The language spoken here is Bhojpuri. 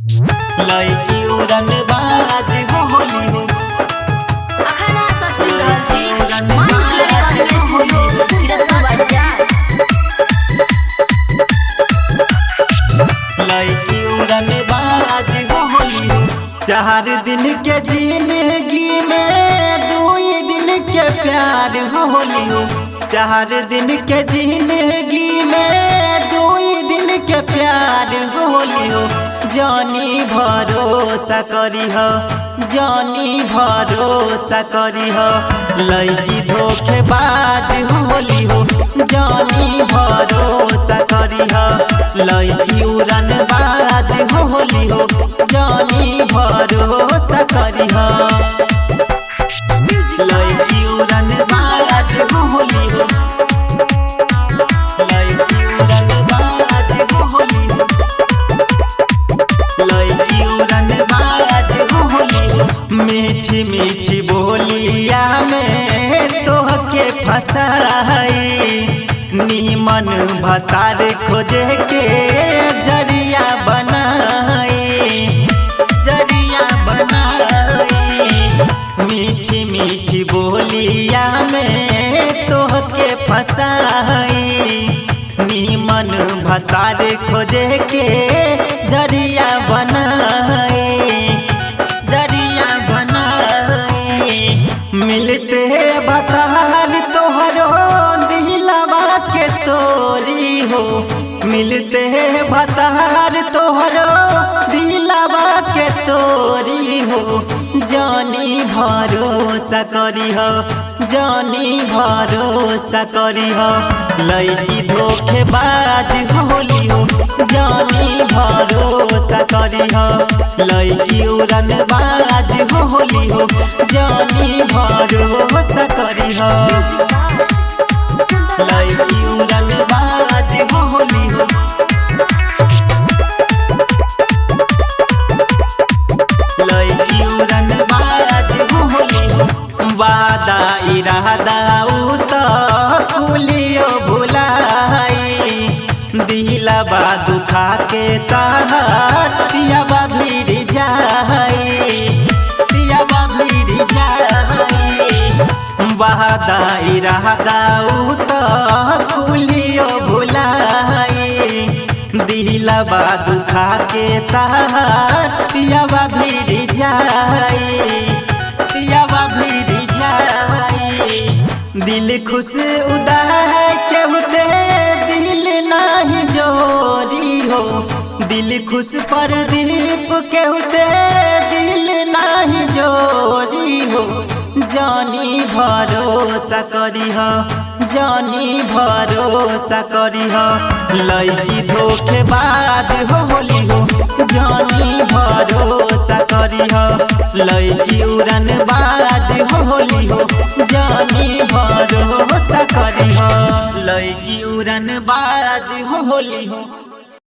लईकी उड़न बाज हो होली हो। अखन अहाँ सब सुनि रहल छी माँ सुशीला रिकॉर्डिंग स्टूडियो, किरतपुर बाजार। लईकी उड़न बाज हो होली हो। 4 दिन के जिंदगी में 2 दिन के प्यार हो होली हो। 4 दिन के जिंदगी में 2 दिन के प्यार हो होली हो। जानी भरोसा करी हो, जानी भरोसा करी हो, लईकी धोखेबाज हो होली हो। जानी भरोसा करी हो, लईकी उड़न बाज हो होली हो। जानी भरोसा करी हो, लईकी उड़न बाज हो होली हो। लईकी उड़न बाज हो होली हो। लईकी उड़न बाज हो होली हो। मीठी मीठी बोलिया में तोहके फसाई, नीमन भतार खोजे के जरिया बनाई, जरिया बनाई। मीठी मीठी बोलिया में तोहके फसाई, नीमन भतार खोजे के जरिया बनाई, जरिया बनाई। मिलते भतार तोहरो दिलवा के तोरी हो। मिलते भतार तोहरो दिलवा के तोरी हो। जानी भरोसा करी हो, जानी भरोसा करी हो, लईकी धोखेबाज होली हो। जानी भरोसा करी हो, लईकी उड़न बाज होली हो। जानी भरोसा करी हो, लईकी उड़न बाज होली हो। लईकी उड़न बाज होली हो। वादा इरादा उ त कुलियो भुलाई, दिलबा दुखा के ताहार पियाबा भीड़ जाई, पियाबा भीड़ जाई। वादा इरादा उ त कुलियो भुलाई, दिलबा दुखा के ताहार पियाबा भीड़ जाई, पियाबा भीड़ जाई। दिल खुश उदार केहू से दिल नाही जोरी हो। दिल खुश पर दीप केहू से दिल नाही जोरी हो। जानी भरोसा करी हो, जानी भरोसा करी हो, लईकी धोखेबाज हो होली हो। जानी भरोसा करी हो, लईकी उड़न बाज हो होली हो। जानी भरोसा करी हो, लईकी उड़न बाज हो होली हो।